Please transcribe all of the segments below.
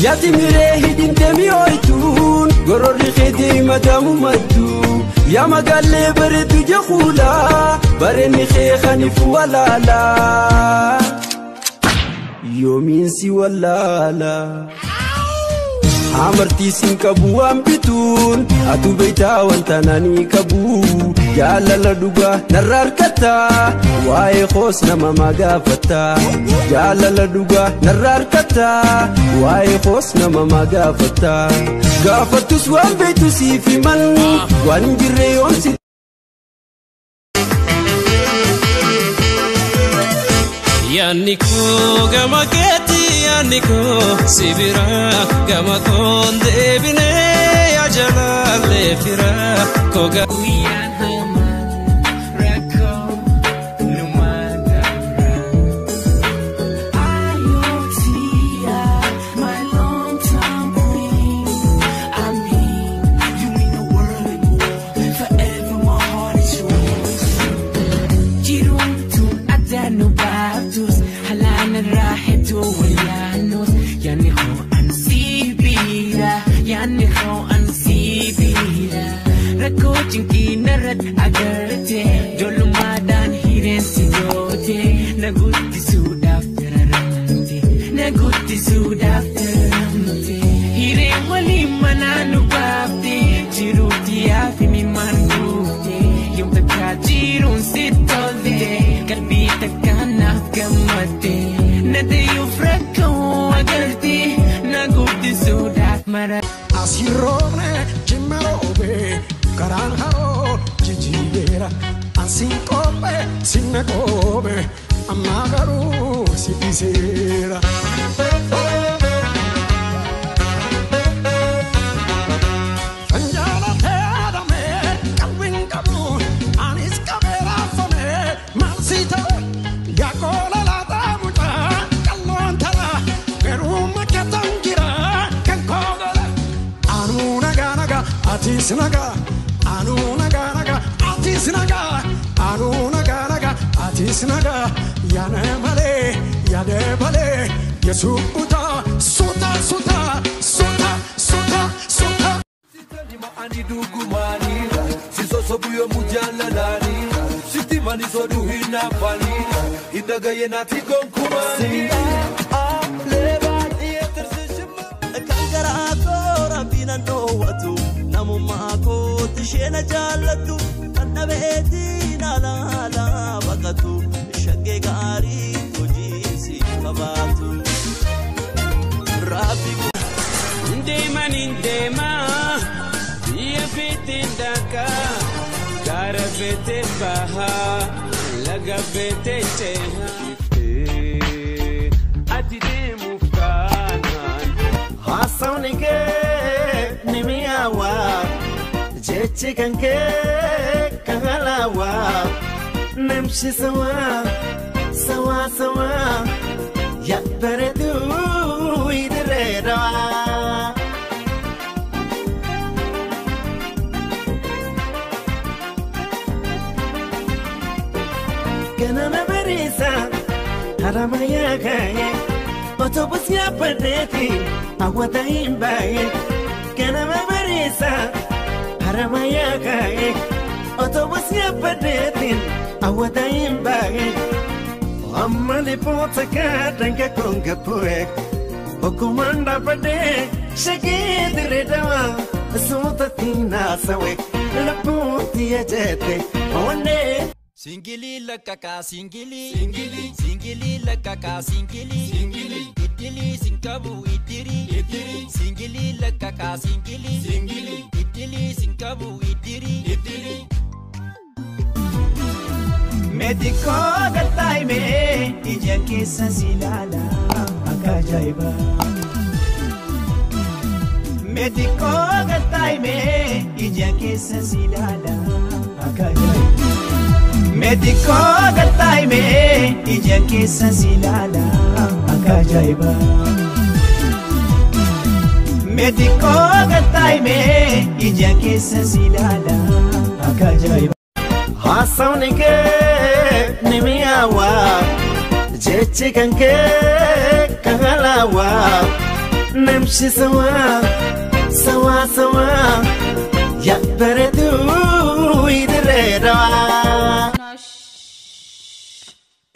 Yatimiree hidhintee oyituun gororri keetii madamu maddu yaa magaalee bareedu jahuulaa bareenni kee kaniif walaalaa yoomiin si walaalaa. Amartii siin qabu waan bituun atu beektaa wanta nani qabu jaalala dhugaa narra harkata waa'ee koos nama magaafata jaalala dhugaa narra harkata waa'ee koos nama magaafata gaafatus waan beektu siif himan waan hin jirre yoomsi. Yaanni koo gama keetti yaanni koo si bira gama koon deebinee yaa jalaalee fira koo ga. Guyyaan hamaan rakkoo numaan dabra. Ayotia, my long time queen. I mean, you mean the world and more. Forever my heart is yours. Jiruun tun adda nu baaftus halaan raaxitu wayyaanus yaanni koo an sii bira yaanni koo an sii bira rakkoo cinqii narratti agarte ijoollummaadhaan hireen si goote na guddisuudhaaf dararamte na guddisuudhaaf dararamte hireen waliin manaa nu baafte jiruutti yaafi mimaan guufte yoom takkaa jiruun si tolte qalbii takkaa naaf gammadde na dayuuf rakkoo agarte na guddisuudhaaf mara. Asii roobne jimma roobe karaan haroo jijjiireera ansiin qophee sinna qoobe ammaa garuu si dhiiseera. Atis naga, anu naga naga, atis naga, anu naga naga, atis naga, yaane male, yaade bale, yesu uta, suta suta, suta suta suta. Ani dugumani, siso sobuyo mujalalani, siti mani sodu hinafani, indagaye nati gonkumani. Namummaa kootti isheen jaallattu kan dhabeetiin alaalaa baqattu shaggee gaarii hojii si qabaatu. Deeman hin deemaa biyya feeteen daakaa gaara feeteen bahaa laga feeteen cehaa. Ati deemuuf kaanaan. Haasawni kee ni mi'aawaa jechi kan kee kan halaawaa namshi sawaa sawaa sawaa yaa bareedduu idiree dawaa. Ganama bariisa haramayaa kaayee otobus yaabbateeti hawwata hin baay'ee. Ganama bariisa haramayaa kaayee otobus yaabbateeti hawwata hin baay'ee. Amma lipoota kaadhan kakkoon gabbu'e ogummaan dhaabbadhee shagee dirree dawaa suuta tiinaasawe lubbuutti ajajate onnee. Singili lakkakaa singili singili singili lakkakaa singili singili iddili sinkabu iddiri iddiri singili lakkakaa singili singili iddili sinkabu iddiri iddiri. Meetikoo galtaa'imee ija keessa si ilaala akka ajaa'ibaa. Meetikoo galtaa'imee ija keessa si ilaala akka ajaa'ibaa. Meetikoo galtaa'imee ija keessa si ilaala akka ajaa'ibaa. Meetikoo galtaa'imee ija keessa si ilaala akka ajaa'ibaa. Haasawni kee ni mi'aawaa jechi kan kee kan halaawaa نمشي سوا سوا سوا يا بردو يدروا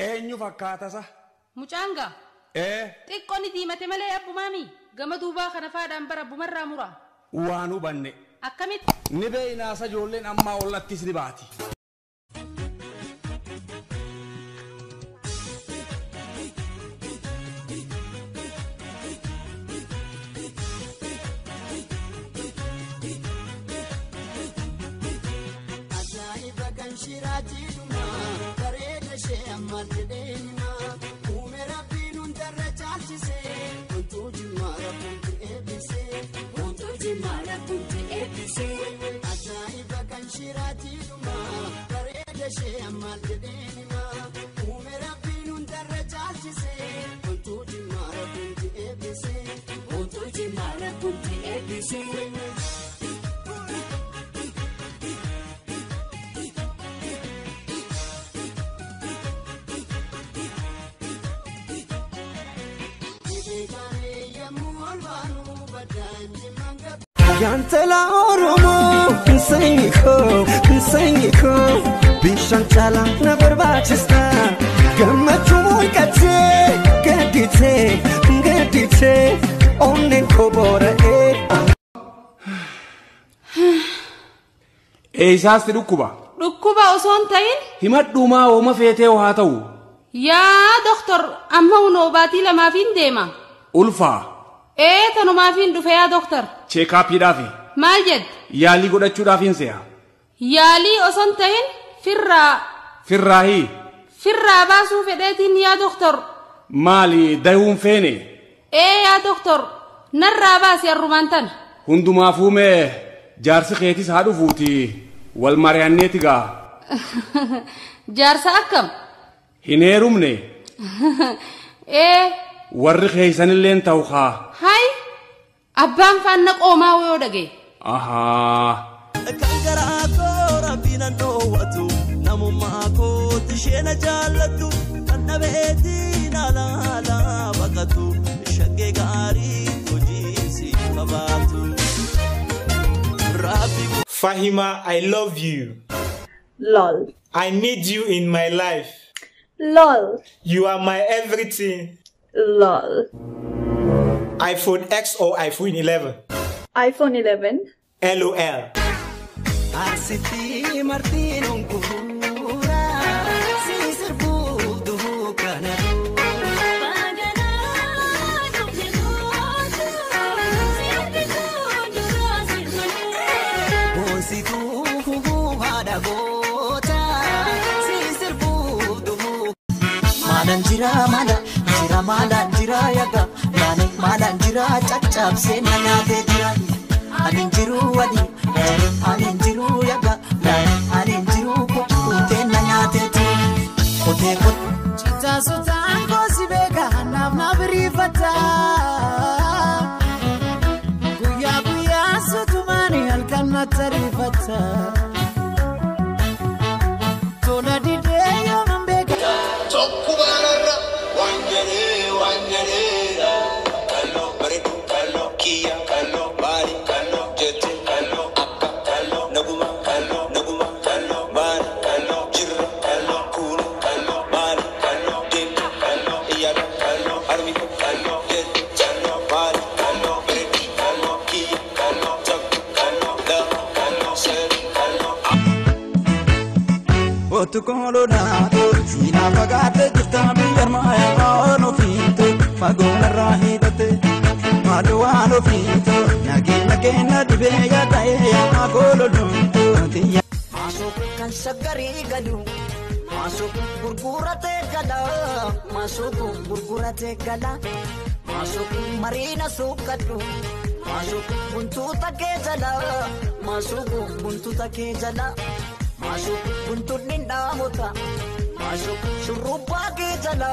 Eenyu fakkaata sa? Mucaanga. Ee. Xiqqoon diimate malee abbumaami. Gama duubaa kana faadhaan bara abbumarraa mura. Waan hubanne. Akkamitti? Ni beeynaasa ijoolleen ammaa ollattis ni baati. Ajaa'iba kan shiraatii dhumaa bareeda ishee ammaan jedheenima uume rabbiin hundarra caalchisee wantuu jimmaa rabbiin eebbisee wantuu jimmaa rabbiin eebbisee ajaa'iba kan shiraatii dhumaa bareeda ishee ammaan jedheenima uume rabbiin hundarra caalchisee wantuu jimmaa rabbiin eebbisee wantuu jimmaa rabbiin eebbisee. Yantala Oromoo sanyi koo sanyi koo bishaan caalaa na barbaachista gammachuu mul'atee gadditee gadditee onneen koo boora'ee. Eessaas dhukkuba? Dhukkuba osoo hin ta'in. Himadhumaa ooma feetee haa ta'u. Yaa doktor amma hunoo baatii lamaafiin deema. Ulfaa. Ee tanumaafiin dhufe yaa doktor. Cheekaapiidhaafi. Maal jette? Yaalii godhachuudhaafiin se'a. Yaalii osoo hin ta'in firraa. Firraahii. Firraa baasuu fedheetiin yaa doktor. Maali dayuun feene? Ee yaa doktor narraa baasi arrumaan tana. Hundumaafuu mee jaarsi keetis haa dhufuuti wal mari'anneeti gaa. Jaarsa akkam? Hin heerumne. Ee. Warri keeysanilleen ta'u haa. Hay abbaan faanna qoomaa yoo dhage. Ahaa. Kan garaa koo rabbiin an dhoowwatu namummaa kootti ishee na jaallattu kan dhabeetiin alaalaa baqatu shaggee gaarii hojii si qabaatu. Fahima, I love you. Lol. I need you in my life. Lol. You are my everything. Lol. iPhone X or iPhone 11? iPhone 11. LOL. Asitti Martinuun kuura si sirbuu duhuu kana boonsituu haadha goota si sirbuu duhuu. Maalaan jira maala jira maalaan jira yaga maala maalaan jira caccabsee na nyaatee jira ani jiru wali ani jiru yaga ani jiru kutee na nyaatee jira kutee kutee. Citaasotaan gosi beeka naaf na biriifata guyyaa guyyaa sutumaani halkan na tariifata tola didee yooman beeka. Tokkumaarra waan jedhee waan jedheedha. Kalloo bareedu kalloo kiyya kalloo maali kalloo jette kalloo akka kalloo naguma kalloo naguma kalloo maali kalloo jirra kalloo kuunu kalloo maali kalloo deemtu kalloo iyyaadha kalloo harmi kalloo jette kalloo maali kalloo bareedu kalloo kiyya kalloo takku kalloo lama kalloo sadi kalloo. Otu kooloonaatu siinaa fagaatee jirta biyya armaayaa waan ofiitu fagoon irraa hiixate maaloo waan ofiitu nageenya keenya dhibee yaa ta'ee yaa koololumtu tiyya. Maasoo kan shaggarii galu maasoo gurguratee gala maasoo gurguratee gala maasoo mariina suuqadhu maasoo buntuuta kee jala maasoo buntuuta kee jala. Maasoo buntuunni dhaamota maasoo shurrubbaa kee jala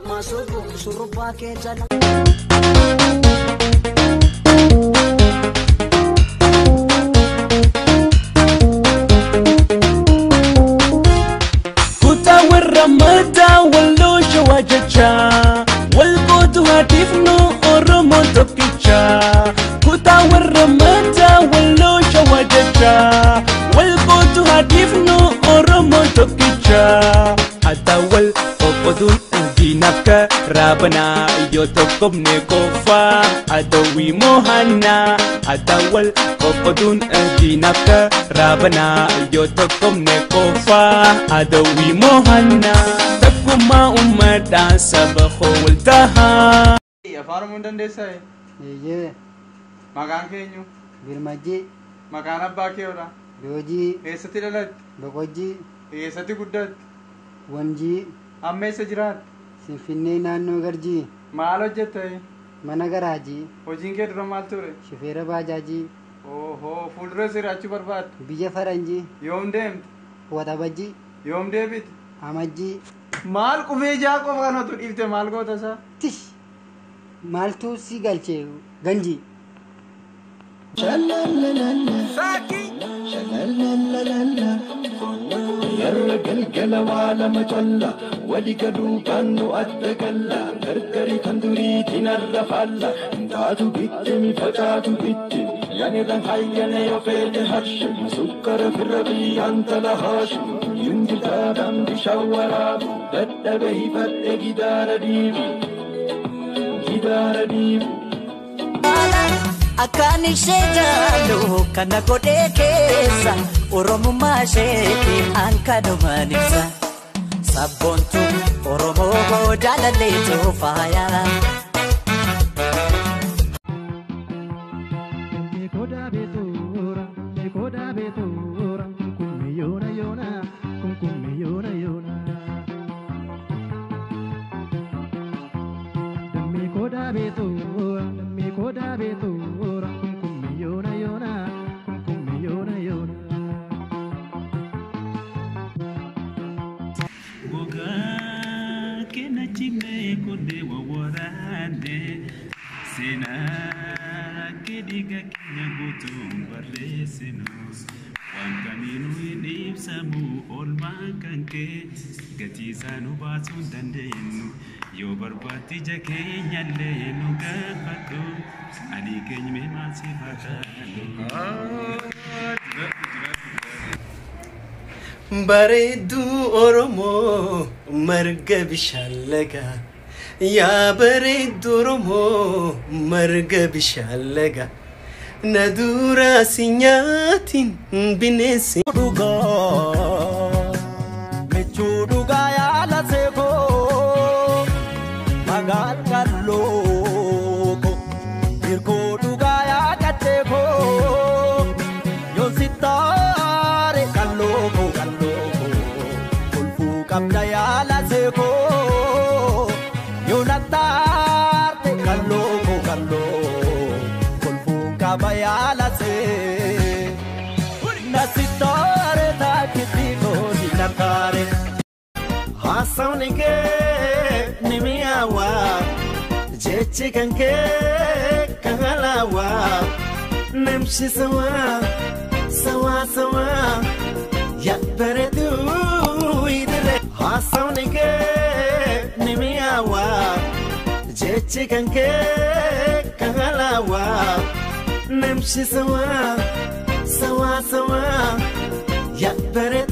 maasoo shurrubbaa kee jala. Kutaa warra mataa walloo shawaa jecha wal gootu haatiifnu Oromoon tokkicha. bulchaa Adawal qoqqoduun diinaaf karaa banaa yoo tokkomne qofaa adawii mo'annaa Adawal qoqqoduun diinaaf karaa banaa yoo tokkomne qofaa adawii mo'annaa Takkummaa uummataa saba koo wal tahaa. Afaan Oromoo dandeessaa? Eeyyee. Maqaan keenyu? Birmajjii. Maqaan abbaa keeyoodha? Doojii. Eessatti dhalatte? Boqojjii. Eessatti guddatte? Wanjii. Amma eessa jiraatta? Finfinnee naannoo Garjii. Maal hojjetta? Mana garaajii. Hojiin kee dura maal ture? Shufeera baajaajii. Ohoo, fuuldura jiraachuu barbaadda? Biyya faranjii. Yoom deemte? Waxabajjii. Yoom deebite? Amajjii. Maal qubee ijaa qofa kanatu dhiifte maal goota isaa? Tish! Maaltu si galchee ganjii? Yarra galgala waa lama calla wali galuu baannu adda galla gargari kan duriitiin arra faalla taatu bittimi facaatu bittim yanirran hayyane yoo feete hashim sukkara firra biyyaan tala haashim yunjiltaadhaan bishaan waraabu dadhabe hifadhe gidaara dhiibu gidaara dhiibu. Akkaan ishee jaallu kana godhee keessa Oromummaa isheetti ankanumaan ibsa. Sabboontu Oromoo jaalalleetu faaya. Gogaa kenna cimee kundee wawwaraanne seenaa kee dhiiga keenya guutuun barreessinus waan kamiinuu hin ibsamu oolmaan kan kee gatii isaa nu baasuu hin dandeenyu yoo barbaadde ija keenyallee nu gaafadhu ani keenya mee maal siif haa taanu. Bareedduu Oromoo marga bishaan lagaa yaa bareedduu Oromoo marga bishaan lagaa na duraa si nyaatiin bineensi. Dhugaa michuu dhugaa yaala seekoo maqaan qalloo hirkoo dhugaa yaa qatteekoo yoon sittaare qalloo koo qalloo koo kolfuu qabda yaala seekoo yoon attaarte qalloo koo qalloo kolfuu qaba yaala see nasittaare taakitii kooti nataare. Haasawni kee ni mi'aawaa jechi kan kee kan halaawaa namshi sawaa sawaa sawaa yaa bareedduu idiree. Haasawni kee ni mi'aawaa jechi kan kee kan halaawaa namshi sawaa sawaa sawaa yaa bareedduu.